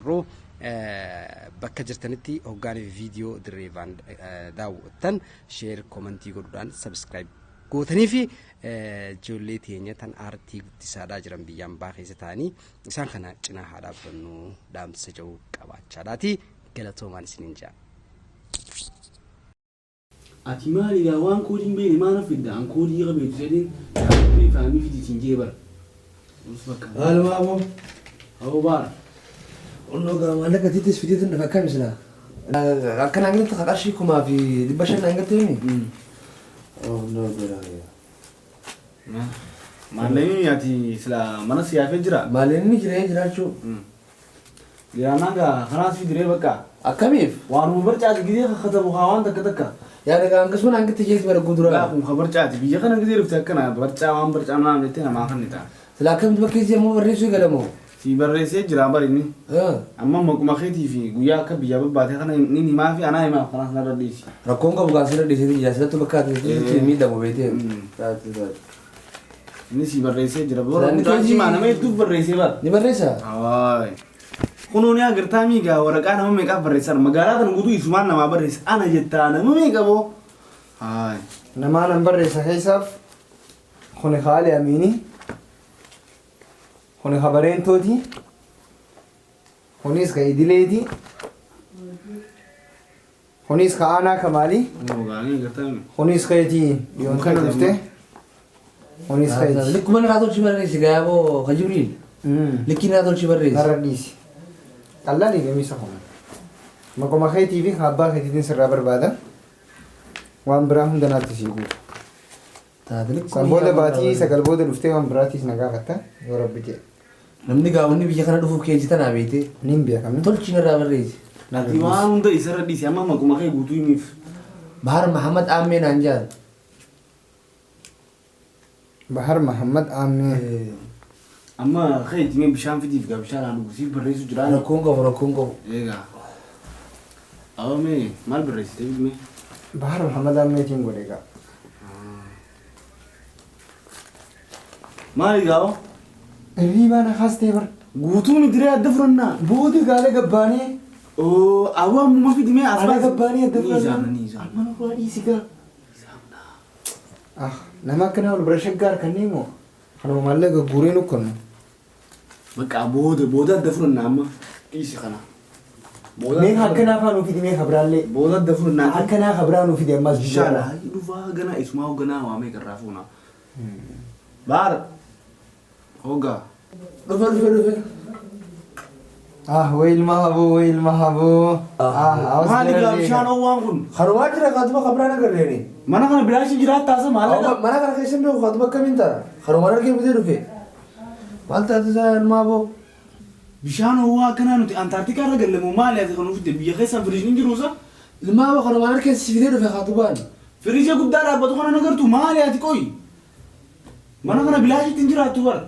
Qeerroo bakka jirtanitti hoggaanii viidiyoo Dirree Band daawwattan share, comment godhuudhaan subscribe gootanii fi ijoollee teenya tan aartii guddisaadhaa jiran biyyaan baa keessa ta'anii isaan kana cinaa haa dhaabbannu dhaamsa jedhu qabaachaadhaati galatoomaan isiniin ja'a. Ati maali gaa waan koodii hin beekne maal fidda an koodii irra beektu jedheen dhaabbii faamii fidi siin jee bara. Ulus bakka. Maaluma aboo? Aboo baara. Onnoo gaa maallaqa tiitis fideetin dhufe akkami silaa? Akka naan galtte qarshii 1500 naan galtee mi? Onnoo godhaa. Maallaqni ati sila mana si yaafee jira? Maallaqni jira jiraachuu. Jiraannaan gaa karaa si diree bakka. Akkamiif? Waanuma barcaati gizee kakkatabu haa waan takka takka. Yaada gaa hangasuma naan gatte jeeti bara guuturaa. Laa kun ka barcaati biyya kana gizee dhufte akkana barcaa waan barcaa naam jettee namaa kan ta'a. Silaa akkamitti bakka isii ammoo barreessuu eegalamoo? Si barreessee jira bari inni. Amma maquma keetii fi guyyaa akka biyyaa babbaate kana inni himaa fi anaa himaaf kanaas narra dhiisi. Rakkoon qabu gaa sirra dhiiseetii jira silatti bakka ati itti miidhamu beetee. Taate taate. Inni si barreessee jira. Bora Inni mucaan keetii- cimaa nama hedduuf barreessee bara. Ni barreessaa? Hawaay. Kunoo ni agartaa miigaa waraqaa nama meeqaaf barreessan magaalaa kana guutuu isumaan namaa barreessa ana jettaa nama meeqa boo. Hawaay. Namaan an barreessa keessaaf kuni Haali Amiini, kuni ka Bareentooti, kunis ka Idileeti, kunis ka Aanaa Kamaali, Kunoo gaanii agartaa mi. kunis keetii dhiyoon kana dhufte, kunis keeti. Likkuma narraa tolchi barreessi gaa boo ka Jibriil. Likkii narraa tolchi barreessi. Narra dhiisi. Qal'aan gamisa kun. Maquma keetii fi ka abbaa keetiitiin sirraa barbaada. Waan biraa hunda naatti sii guutu. Taate likkuma San booda yaa baatii barreessi. 9 booda dhuftee waan biraatiis na gaafatta yoo rabbi jedhe. Namni gaa wanni biyya kana dhufuuf keessa tanaa beetee. Nin beekamne. Tolchi narraa barreessi. Ati waan hunda isarra dhiisi amma maquma kee guutuu himiif. Bahar Mahamad Aammee naan jaan. Bahar Mahammad Aammee. Amma keeti mee bishaan fidiif gaa bishaan haa dhugu siif barreessu jiraa. Rakkoon qabu rakkoon qabu. Eegaa. Awwa mee maal barreessite mee? Bahar Mahammad Aammeetiin godhe gaa. Maali gaa? Hirriibaa na kaastee bar. Guutuu miti adda furannaa. Booda gaala gabbaanee. Oo awwa ammuma fidi mee as Ala gabbaanee adda Ni ijaamna ni ijaamna. Amma nurraa dhiisi gaa. Ah nama akkanaa ol bira shaggaar kanneen moo kanuma maallaqa guuree nu kennu. Bakka booda booda adda furannaa amma dhiisi kana. Booda Mee akkanaa faa nuu fidi mee kabiraallee. Booda adda furannaa. Akkanaa kabiraa nuu fidi ammas Inshallah dhufaa ganaa isumaa ganaa waamee qarraa fuuna. Baar. Hogaa. Dhufe dhufe dhufe. Ah way ilma haboo way ilma haboo. Ah hawas Maali gaa bishaan oowwaan kun? Kanumaa jira kaatuma kabiraan agarreeni. Mana kana bilaashii jiraattaa isa maallaqa. Mana kana keessa hin beeku kaatuma akkamiin ta'a? Kanumaan argee fidee dhufe. Maal taate isaa ilmaa boo? Bishaan oowwaa akkanaa nuti Antaartikaa irra gallamu maali ati kan fidde biyya keessa firiijni hin jiru isa? Ilmaa boo kanumaan argee si fidee dhufe kaatubaan. Firiija guddaa dhaabbatu kana nagartu maali ati qoyi? Mana kana bilaashitti hin jiraattu bara.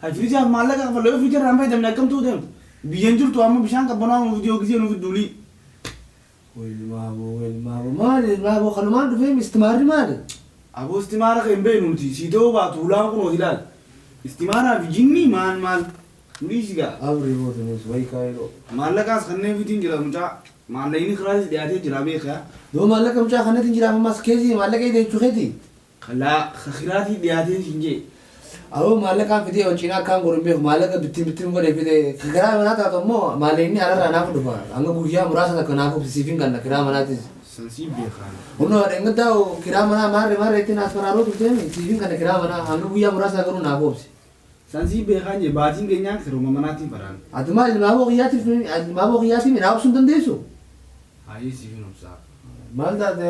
Hay firiijaaf maallaqa kafallee yoo firiija irraa hin fayyadamne akkam ta'uu deemta? Biyya hin jirtu amma bishaan qabbanaa nu fidee gisee nu fidduulii. Ilmaa boo ilmaa boo maali ilmaa boo kanumaan dhufee istimaarri maali? Aboo istimaara kan hin beeknu nuti sii ta'uu baatu hulaan kun hoti ilaali. Istimaaraa fi jinni maal maal nu dhiisi gaa. Abri boo tunis wayi kaayiroo. Maallaqaas kanneen fitiin jira mucaa. Maallaqni kiraasis dhiyaatee jira beekaa. Doo maallaqa mucaa kanneetiin jiraaf ammas keesii maallaqa eegee jechuu keeti. Laa kiraatii dhiyaatee siin jee. Aboo maallaqaan fidee ol cinaa akkaan godhu hin beeku maallaqa bittiin bittiin godhee fidee kiraa manaa taatu ammoo maallaqni alarraa naaf dhufa hanga guyyaa muraasa takka naaf obsisiif hin kanna kiraa manaatis. San sii beekaa. Humna dheengaddaa kiraa manaa maarree maarree ittiin as faraaroo turteemi siif hin kanna kiraa manaa hanga guyyaa muraasa garuu naaf obsi. San sii beekaa jee baatiin keenyaan kiruma manaatiin faraan. Ati maal ilmaa boo kiyyaatiif ilmaa boo kiyyaatiif naa obsuu hin dandeessu? Haayee siif hin obsaa. Maal taate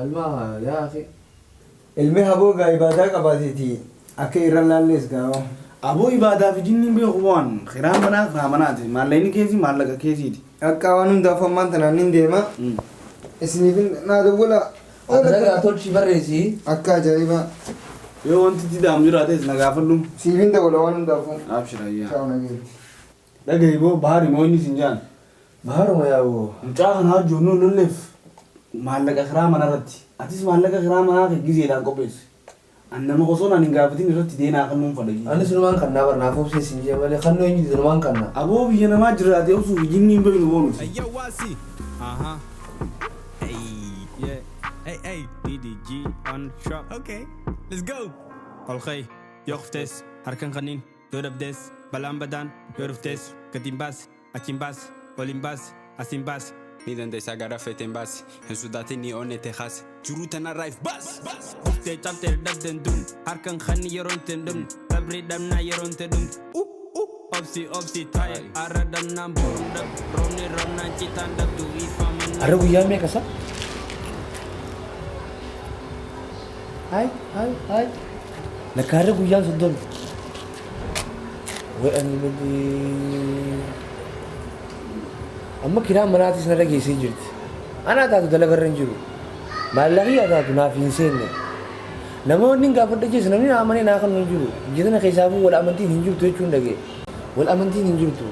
ilmaa yaa akhi. Ilmi haboo gaa ibaadaa qabaateeti akka irra laallees gaa. Aboo ibaadaa fi jinniin beeku waan kiraa manaa kiraa manaati maallaqni keesii maallaqa keesiiti. Akka waan hundaaf ammaan tanaan nin deema. Isiniif naa dawwala. Ati ragaa tolchi barreessi. Akka ajaa'ibaa. Yoo wanti itti daamu jiraates na gaafadhu. Siifin dawwala waan hundaafuu. Abshir ayyaa. Ciao nageetti. Dhagahi boo bahari moo inni sin jaan. Baharuma yaaboo. Mucaa kana hojii lolleef maallaqa kiraa manarratti. Atis maallaqa kiraa manaa kee gizeedhaan qopheessi. An nama osoo naan hin gaafatin irratti deenaa kan nuun fadha. Anis numaan kannaa bar naaf obsee siin jee malee kannoo eenyu dide numaan kannaa. Aboo biyya namaa jiraatee obsuuf jinni hin beeknu boonuti. Hey, yo, Wasi. Uh huh. Hey. Yeah. Hey, hey. DDG on shop. Okay. Let's go. Olkay. Yoqtes. Harkan qanin. Dodabdes. Balan badan. Yoruftes. Gadimbas. Achimbas. Olimbas. Asimbas. Ni dandeessaa gara feeteen baasi. Hin sodaatin ni onne teekaas. Jiruu tanarraa if baas. Kuftee cabtee dhabdeen dun. Harkan kanni yeroo hin dhumne. Sabrii dhabnaa yeroo hin dhumne. Obsi obsi taaye. Arra dhabnaan boruun dhab. Roobni roobnaan citaan dhabdu ifaman. Har'a guyyaa meeqa isa? Hai hai hai. Lakka har'a guyyaan 30. Wayi ani malee. Amma kiraan manaatis narra geessee jirti. Anaa taatu dalagarra hin jiru. Maallaqii haa taatu naaf hin seenne. Namoonni hin gaafadha jees namni na amanee naa kan hin jiru. Biyya tana keessaafuu wal amantiin hin jirtu jechuun dhagee. Wal amantiin hin jirtu.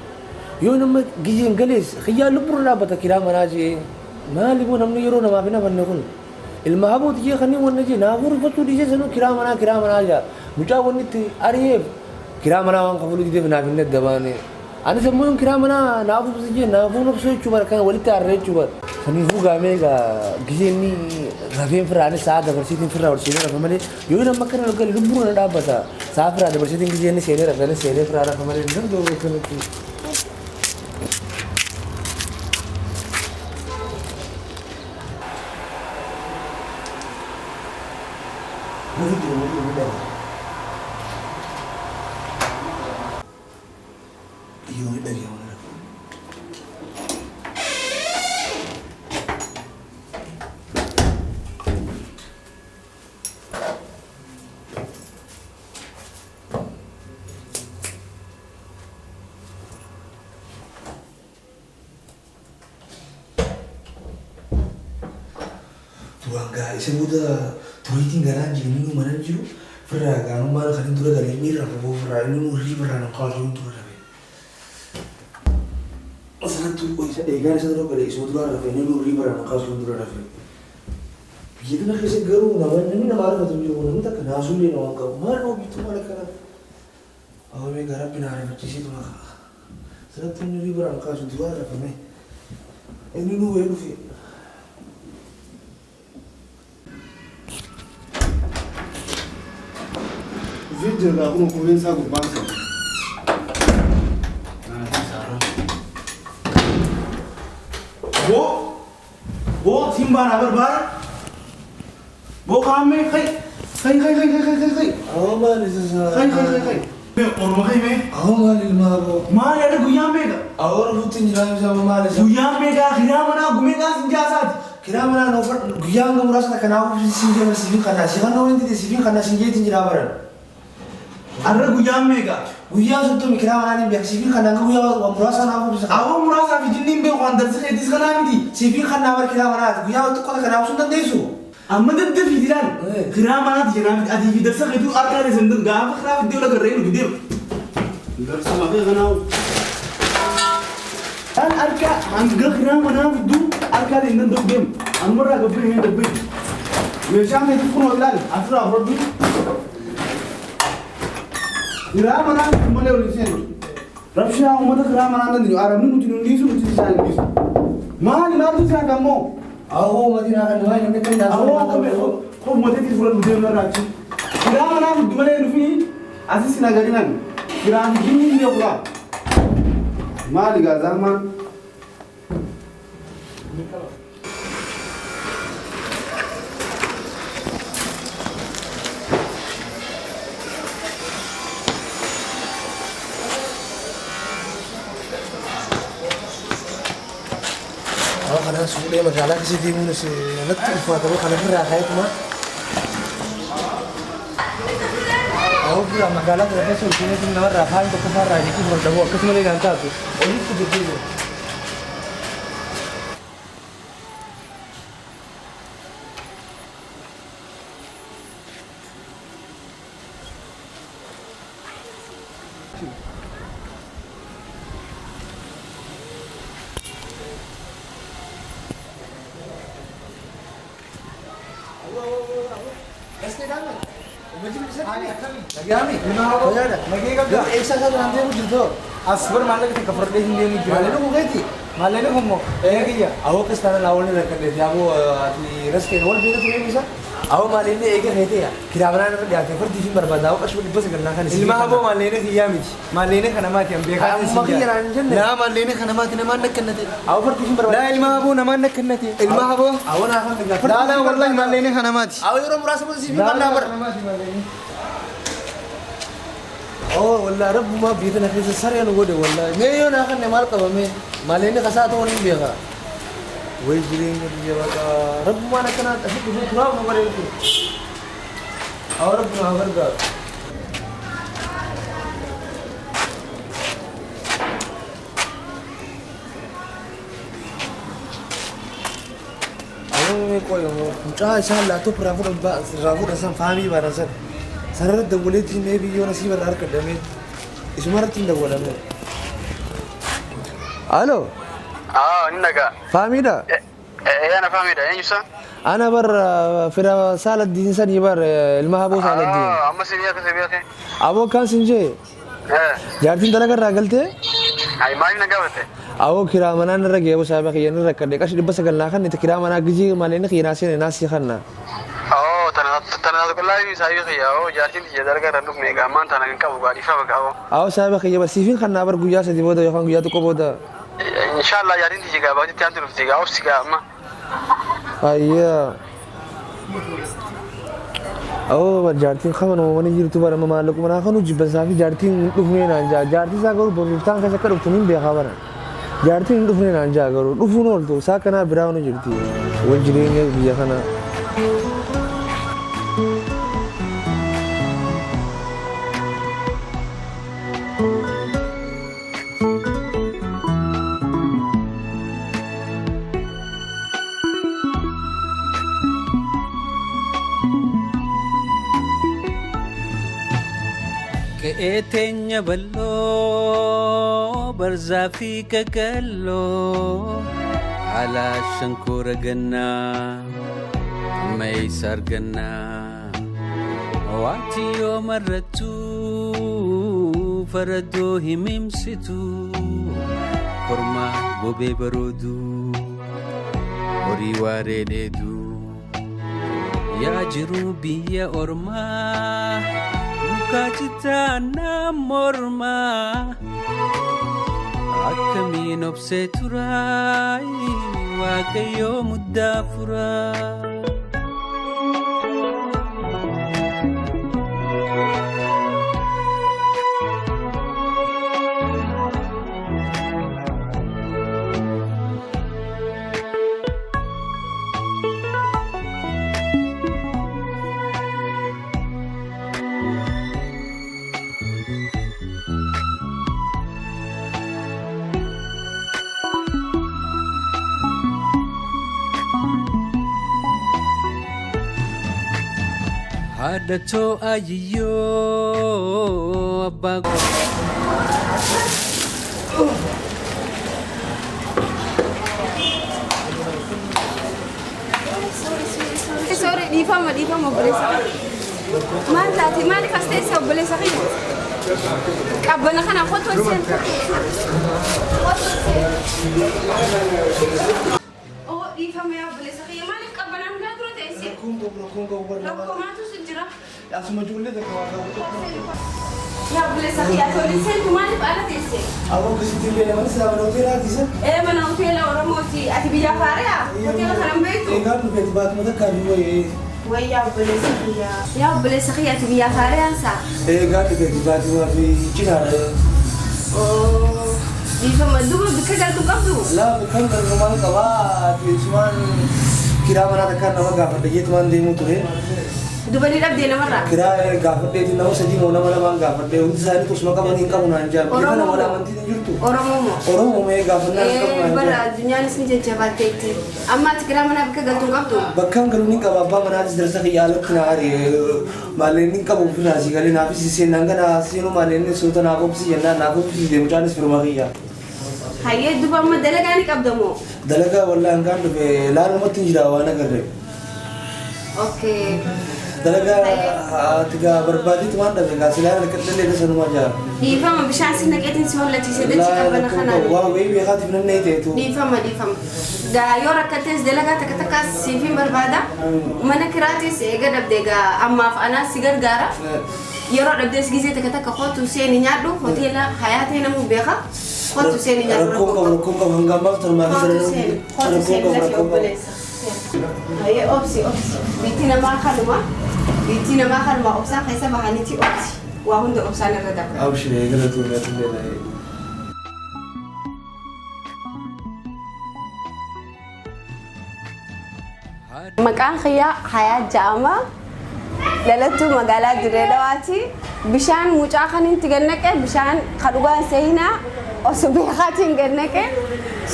Yoo nama gizeen galees kiyyaa lubbuurra dhaabbata kiraa manaa jee. Maali boo namni yeroo namaaf hin amanne kun. Ilma habooti jee kanneen wanna jee naafuu rifachuu dhiisee sanuu kiraa manaa kiraa manaa jaa. Mucaa wanni itti ari'eef kiraa manaa waan kafaluu dideef naaf hin adda baane. Anis ammoo yoon kiraa manaa naaf obsi jee naafuu nobsuu jechuu bara kana walitti aarree jechuu bara. Saniifuu gaamee egaa gizee inni rafeen firraa anis sa'a dabarseetiin firraa ol seenee rafa malee yoo inni amma akkana ol gale lubbuun na dhaabbata. Sa'a firraa dabarseetiin gizee inni seenee rafe anis seenee firraa rafa malee hin danda'u akkanatti. Rafu jiru malee hin dhabu. Yoo ni dhagee waan rafu. Duraan gaa isa booda turiitiin galaan jiru inni mana jiru firraa gaanummaan kan hin dura galee inni rafu boo firraa inni hirriiba irraa nan kaasu hin dura rafe. Sanattu isa eegaan isa dura galee isuma duraan rafe inni hirriiba irraa nan kaasu hin dura rafe. Biyya kana keessa garuu nama namni nama argatu hin jiru namni takka naasuullee nama hin qabu maal nama bittu maal akkana. Awwamee gaa rabbi na ariifachiisee tuma ka'a. Sanattu inni hirriiba irraa nan kaasu duraan rafame. Inni nu wayii dhufe. Dhufee jira gaa kun kopheen isaa gubbaan sana. Boo boo siin baanaa barbaada. Boo kaammee kai kai kai kai kai kai kai Awwa maal isa isaa? kai kai kai kai. Orma kai mee. Awwa maal ilmaa boo? Maali har'a guyyaan meeqa? Awwa rufuutti hin jiraa ibsaa maal isa? Guyyaan meeqa kiraa manaa gumeeqaa sin jaasaati. Kiraa manaa na uffadhu guyyaa hanga muraasa takka naa uffisi siin deema siifin kannaa si kannoo hin dide siifin kannaa siin jeetiin jiraa baran. Har'a guyyaan meeqa? Guyyaa 30 kiraa manaa niin beeka siifin kannaa hanga guyyaa muraasaa naaf uffisa. Awwa muraasaa fi jinni hin beeku waan darsi keetis kanaa miti. Siifin kannaa bar kiraa manaati guyyaa xiqqoo takka naaf uffisuu hin dandeessu. Amma daddafiiti ilaali. Kiraa manaati jenaa miti atii fi darsa keetuu harkaa keessan gaafa kiraa fiddee ol agarree nuti deema. Darsa maqee kanaa. Kan harka hanga kiraa manaa fidduu harkaa hin danda'u deemu. Ammarraa gabbee hin gabbee. Meeshaan keetii kun ilaali asirraa fudhadhu. Kiraa manaa fiddu malee ol hin seenu. Rabshaa uummata kiraa manaa hin dandeenyu. Arabni nuti nu dhiisu nuti isaan hin dhiisu. Maali maaltu isaa kammoo? Awwa uummatiin haa kan maal namni kan naaf Awwa kophee kophee fudhadhu deemu irraa achi. Kiraa manaa fiddu malee dhufii asis hin agarinan. Kiraa fi jinni hin beeku laa. Maali gaa zahmaan? Awwa kanaan suuqee magaalaa keessa deemuunis natti ulfaata kana irraa ka'eetuma. Awwa ofirraa magaalaa kana keessa ol seeneetiin namarraa afaan tokko faarraa liqii fudhadhamu akkasumallee naan taatu olitti deddeebi'u. Nagaami. Nagee qabda. Eessa isaa duraan deemu jirtu? As bar maallaqa takka fudhadhee hin deemu jira. Maalleen kun keeti? Maalleen kun immoo ee kiyya. Awoo kiristaana naa waliin rakkadheef yaaboo ati raskeen wal beekatu ture isa. Awoo maalleen eega keetee kiraabanaan irra dhiyaate fardii fi barbaada awoo qashuu 900 naa kan isin. Ilma haboo maalleen kiyyaa miti. Maalleen kana maati an beekaa Amma kiyya naan hin jenne. Naa maalleen kana maati namaan nakkannate. Awoo fardii fi barbaada. Laa ilma haboo namaan nakkannate. Ilma haboo. Awoo naa kan dhagaa. Laa laa wallahi maalleen kana maati. Awoo yeroo muraasa booda siif hin kannaa bara. Oh wallahi rabbuma biyya tana keessa saree nu godhe wallahi. Mee yoo naa kanne maal qabame maalleen kasaa ta'uu hin beeka. Way jireenya biyya baqaa rabbumaan akkanaa asitti dhufee turaaf nu godhe jechuudha. Awoo rabbuma haa gargaaru. Awoo mee qoy mucaa isaan laaptoop irraa fuudhan san faamii baanan san. Sanarra dawwaleetti mee biyyoon asii barra harka damee isuma irratti hin dawwalame. Alo. Ah, ni nagaa. Faamiidha. Ana faamiidha. Eenyu isaa? Ana bar fira Saaladdiin sanii bar ilma haboo Saaladdiin. Amma si beeka si beeka. Aboo akkaan sin jee jaartiin dalaga irraa galtee Ay, maaliif na gaafatte? aboo kiraa manaan irra ga'ee saayiba kiyya irra rakkadhe qarshii 900 naa kannite kiraa manaa gijii malee inni kiyya naa seene naa sii kanna. Oo, tana tana qullaa saayiba kiyya. Oo, jaartiin tiyya dalaga irraa dhufne egaa ammaan tana hin qabu gaa dhiifama gaa. Oo. Aboo saayiba kiyya barsiifiin kannaa bar guyyaa 3 booda yookaan guyyaa 1 booda. Inshallah jaartiin tiyya gaa baatitti aantu dhufti gaa obsi gaa amma. Ayyaa. Aboo bar jaartiin kama nama jirtu bara amma maallaquma naa kanu jibbansaa fi jaartiin hin dhufnee naan jaa jaartiin isaa garuu boruuftaan keessa akka dhuftu hin beekaa bara. Jaartiin hin dhufnee naan jaa garuu dhufuun ooltu isaa kanaa biraa nu jirti wal jireenya biyya kanaa. Qe'ee teenya bal'oo barzaa fi qaqalloo haala shankoora gannaa amma eessa argannaa waanti yoo marrattu faradoo himimsitu kormaa gobee baroodu horii waaree dheedu yaa jiruu biyya ormaa. Mukaa mormaa akkamiin obsee turaay waaqayyoo muddaa furaa. Haadhatoo ayiyyoo abbaa. Sorry, dhiifama dhiifama obboleessa. Maal taate maaliif as teesse obboleessa kiyya? Qabbana kana kottu ol seen. Kottu ol seen. Oo dhiifama yaa obboleessa kiyya maaliif qabbanaan hundaa dura teesse? Rakkoo maatu si jira? Asuma ijoollee takka waa qabu. Yaa obboleessa kiyya ati ol seentu maaliif ala teesse? Aboo akkasitti illee nama silaa mana hoteelaati isa. Ee mana hoteela Oromooti. Ati biyya Faariyaa? Hoteela kana hin beektu? Eegaan dhufeeti baatuma takkaa fi wayii. Wayyaa obboleessa kiyya. Yaa obboleessa kiyya ati biyya Faariyaan saa? Eegaan dhufeeti baatuma fi cinaadha. Oo dhiifama duuba bikka galtu qabdu? Laa bikkan galtu maal qabaa ati kiraa manaa takkaan nama gaafadha jeetumaan deemuu ture. Duuba ni dhabdee namarraa? Kiraa gaafadheeti nama 3 moo nama 2 gaafadhee hundi isaanii tosuma qabanii hin qabu naan jaa. Biyya kana wal amantiin hin jirtu. Oromoo moo? Oromoo mee gaafannaa hin qabu naan Bara jaa. addunyaanis ni jajjabaatteetti. Amma ati kiraa manaa bakka galtu hin qabdu? Bakkaan galuu ni qaba abbaa manaatis darsa kiyya alatti na ari'e maalleen ni qabu ofirraa asii galee naafis seenaan gana seenuu maalleen soota naaf obsi jennaan naaf obsi deemu caanis firuma kiyya. Hayyee duuba amma dalagaa ni qabda moo? Dalagaa wallahi hangaan dhufe laalumatti hin jira waan agarre. Okay. Dalagaa ati gaa barbaadetti waan dhabe gaa silaa harkadhallee tasanumaa jira. Dhiifama bishaan si naqeetiin si hollachiise dachii qabbana kanaan. Waa wayii beekaatiif namni ta'etu. Dhiifama dhiifama. Gaa yoo rakkattees dalagaa takka takkaas siif hin barbaada. Mana kiraatis eega dhabde gaa ammaaf anaas si gargaara. Yeroo dhabdees gizee takka takka kootu seeni nyaadhu hoteela hayaatee namuu beeka. Kootu seeni nyaadhu Rakkoon qabu rakkoon qabu hanga ammaaf tanumaa fi Kootu seeni kootu rakkoon seeni qabu lafi rakkoon qabu. obboleessa. Hayyee obsi obsi. Biitti namaa kanuma. Biitti namaa kanuma obsaan keessa bahaniiti obsi. Waa hunda obsaan irra dabra. Abshiree galatoomee ati illee. Maqaan kiyyaa Hayaa Ja'ama. Dhalattuu magaalaa Dirree Dhawaati. Bishaan mucaa kan itti gannaqe bishaan ka dhugaan seenaa osoo beekaatiin gannaqe.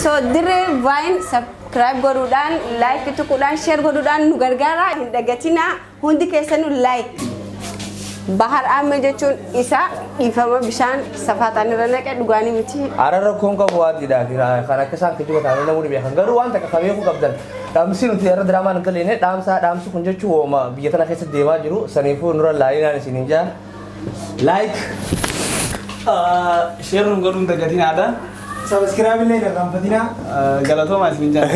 So Dirree Vine subscribe godhuudhaan, like tuquudhaan, share godhuudhaan nu gargaara. Hin dagatinaa hundi keessanuu like. Bahar Ahmed jechuun isa dhiifama bishaan safaaxaan irra naqe dhugaanii miti. Ara rakkoon qabu waantidha. Kan akka isaan kijiba ta'anii namoonni beekan. Garuu waan takka ka beekuu qabdan. Dhaamsi nuti irra diraamaan hin galine dhaamsa dhaamsi kun jechuun wooma biyya tana keessa deemaa jiru. Saniifuu nurra laalinaan isin hin jaa. Like. Share nu godhuun dagatinaadha. Subscribe illee hin irraanfatinaa. Galatoomaa isin jaa.